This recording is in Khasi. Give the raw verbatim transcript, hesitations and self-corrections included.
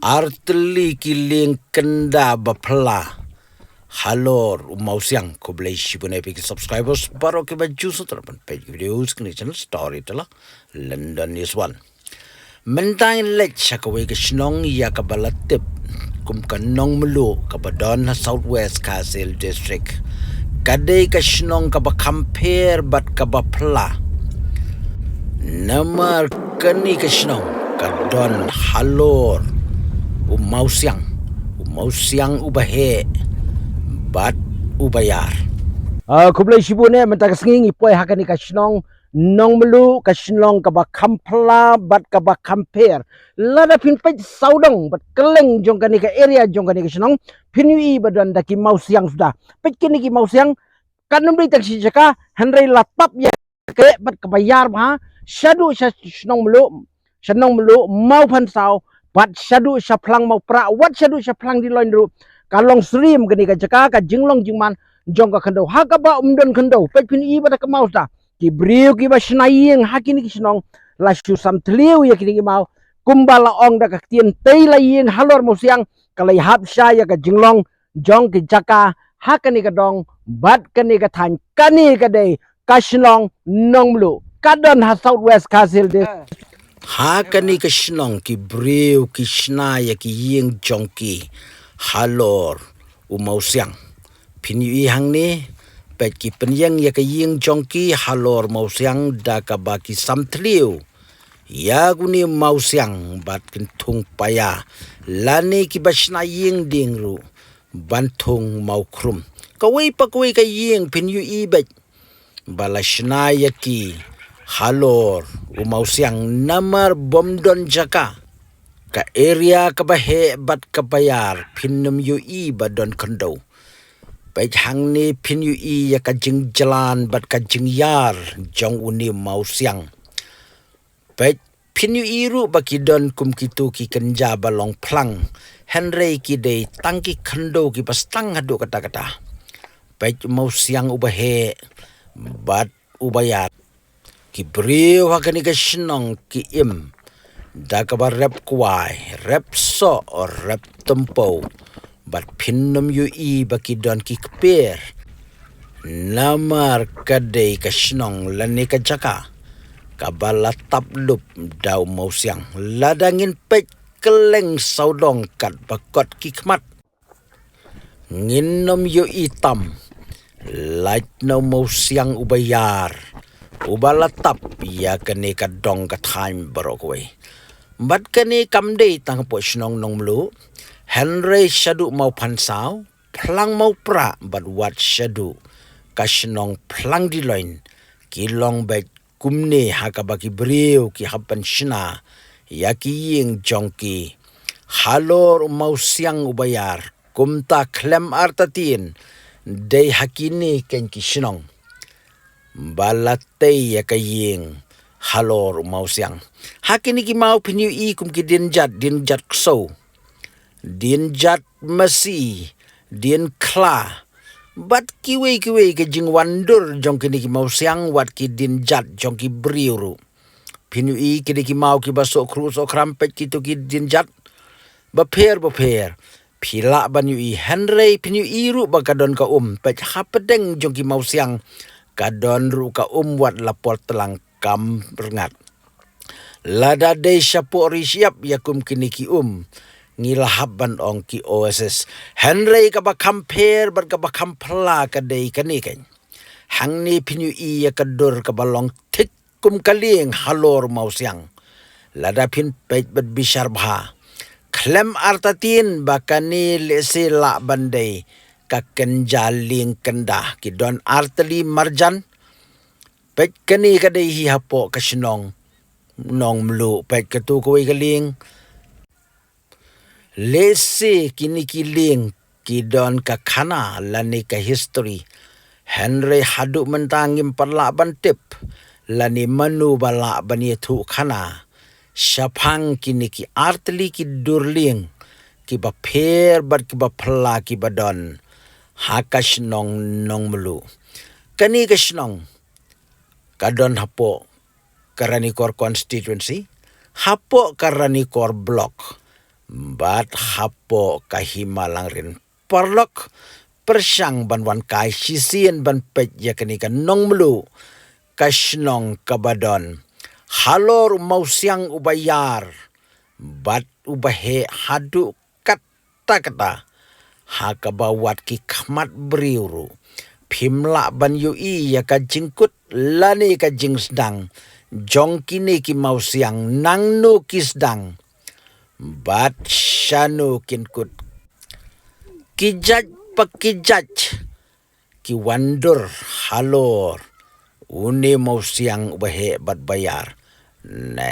artylli ki lieng kynda ba phylla halor u Mawsiang. Khublei shibun ïa phi ki subscribers baroh kiba ju sngewtynnat ban peit ki videos kane ka channel Storyteller London News One. Mynta ngin leit sha kawei ka shnong ïa kaba la tip kum ka Nongmluh kaba don ha South West Khasi Hills District. Ka dei ka shnong kaba kham pher bad kaba phylla. Namar kane ka shnong ka don halor u Mawsiang, u Mawsiang uba heh bad uba ïar. Ah, khublei shibun eh, mynta ka sngi ngi poi ha kane ka shnong Nongmluh, ka shnong kaba kham phylla bad kaba kham pher. Lada phin peit sawdong bad kylleng jong kane ka area jong kane ka shnong, phin ïohi ba don da ki mawsiang suda. Peit kine ki mawsiang, kan ym dei tang shi jaka, hynrei la tap ïa ka bad kaba ïar bha, shaduh sha shnong Mluh, sha Nongmluh, Mawphansaw, bad shaduh sha phlang Mawprah, wat shaduh sha phlang Diloin ruh. Ka long syriem kane ka jaka, ka jinglong jingman jong ka khyndew. Ha kaba ym don khyndew, peit phin ïohi ba da ka maw suda. Ki briew kiba shna ïing ha kine ki shnong, la shu sam thliew ïa kine ki maw. Kumba la ong da ka ktien, tei la ïing halor Mawsiang, ka la ïahap shai ïa ka jinglong jong ki jaka ha kane ka dong bad kane ka thaiñ. Kane ka dei ka shnong Nongmluh, ka don ha South West Khasi Hills District. Ha kane ka shnong ki briew ki shna ïa ki ïing jong ki halor u Mawsiang. Phin ïohi hangne, peit ki pynïeng ïa ka ïing jong ki halor Mawsiang da kaba ki sam thliew ïa une u Mawsiang bad kin thung paia, lane kiba shna ïing dieng ruh ban thung mawkhrum. Kawei pa kawei ka ïing phin ïohi beit ba la shna ïa ki halor u Mawsiang namar bym don jaka. Ka area kaba heh bad kaba ïar phin ym ïohi ba don khyndew. Peit hangne phin ïohi ïa ka jingjlan bad ka jingïar jong une u Mawsiang. Peit phin ïohi ruh ba ki don kum kito ki kynja ba long phlang, hynrei ki dei tang ki khyndew kiba sdang haduh katta katta. Peit u Mawsiang uba heh bad uba ïar. Ki briew ha kane ka shnong ki im da kaba rep kwai, rep soh, rep tympew. Bad phin ym ïohi ba ki don ki kper. Namar ka dei ka shnong lane ka jaka kaba la tap lup da u Mawsiang. Lada ngin peit kylleng sawdong katba kot ki khmat, ngin ym ïohi tam lait na u Mawsiang uba ïar, uba la tap ïa kane ka dong ka thaiñ baroh kawei. Bad kane kam dei tang hapoh shnong Nongmluh, hynrei shaduh Mawphansaw, phlang Mawprah bad wat shaduh ka shnong phlang Diloin, ki long beit kumne ha kaba ki briew ki hap ban shna ïa ki ïing jong ki halor u Mawsiang uba ïar. Kumta khlem artatien, dei ha kine kein ki shnong ba la tei ïa ka ïing halor u Mawsiang. Ha kine ki maw phin ïohi kum ki dienjat, dienjat ksew, dienjat masi, dienkhla, bad kiwei kiwei ki jingwandur jong kine ki Mawsiang, wat ki dienjat jong ki briew ruh. Phin ïohi kine ki maw kiba soh khruh soh khram, peit kito ki dienjat bapher bapher. Phi lah ban ïohi, hynrei phin ïohi ruh ba ka don ka um, peit hapdeng jong ki Mawsiang ka don ruh ka um, wat la por tlang kam rngat. Lada dei shapoh ri shyiap ïa kum kine ki um, ngi la hap ban ong ki oasis. Hynrei kaba kham pher bad kaba kham phylla ka dei kane kein. Hangne phin ïohi ïa ka dur kaba long thik kum ka lieng halor u Mawsiang. Lada phin peit bad bishar bha, khlem artatien ba kane lehse lah ban dei ka kynja lieng kynda, ki don artylli marjan. Peit kane ka dei hi hapoh ka shnong Nongmluh, peit kato kawei ka lieng. Lehse kine ki lieng ki don ka khana lane ka history. Hynrei haduh mynta ngim pat lah ban tip lane mano ba lah ban ïathuh khana shaphang kine ki artylli ki dur lieng kiba pher bad kiba phylla kiba don ha ka shnong Nongmluh. Kane ka shnong ka don hapoh ka Ranikor constituency, hapoh ka Ranikor block. Bad hapoh ka hima langrin parlok pyrshang ban wan kai shisien ban peit ïa kane ka nongmluh ka shnong kaba don halor u mawsiang uba ïar bad uba heh haduh katta katta, ha kaba wat ki khmat briew ruh phim lah ban ïohi ïa ka jingkut lane ka jingsdang jong kine ki mawsiang, nangno ki sdang bad shano kin kut. Ki jait pa ki jait ki wan dur halor une u mawsiang uba heh bad ba ïar. Next.